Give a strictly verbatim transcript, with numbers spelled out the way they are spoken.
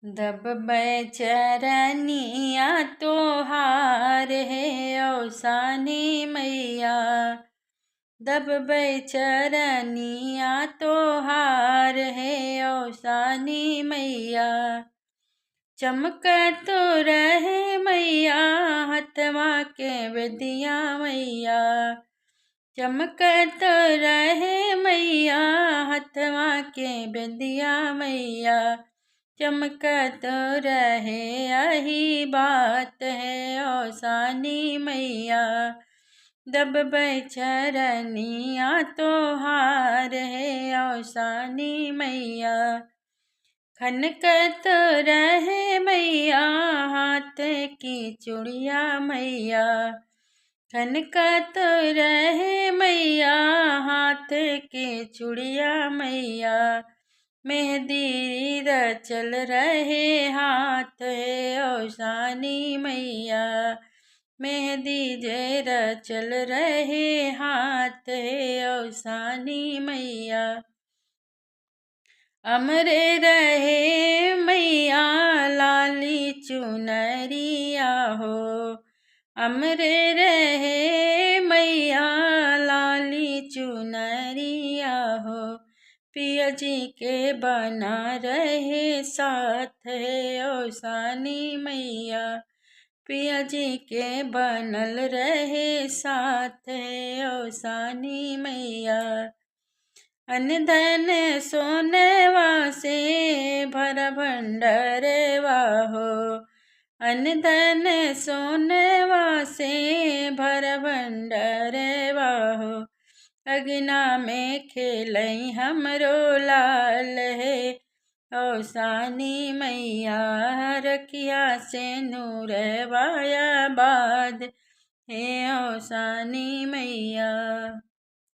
दबबै चरनिया तोहार हे औसानी मैया, दबबै चरनिया तोहार हे औसानी मैया। चमकत रहे मैया हथवा के बेदिया मैया, चमकत रहे मैया हथवा के बेदिया मैया, चमकत रहे यही बात हे औसानी मैया। दबबै चरनिया तोहार हे औसानी मैया। खनकत रहे मैया हाथ की चूड़िया मैया, खनकत रहे मैया हाथ की चूड़िया मैया। मेहंदी रचल रहे हाथ हे औसानी मैया, मेहंदी जे रचल रहे हाथ हे औसानी मैया। अमरे रहे मैया लाली चुनरिया हो, अमरे रहे मैया लाली चुनरिया हो। पिया जी के बना रहे साथ हे औसानी मैया, पिया जी के बनल रहे साथ हे औसानी मैया। अन धन सोनवा से भर भंडरवा हो, अन धन सोनवा से भर भंडरवा हो। अगना में खेलै हमरो लाल हे औसानी मैया, रखिया सेनुरवा आबाद हे औसानी मैया।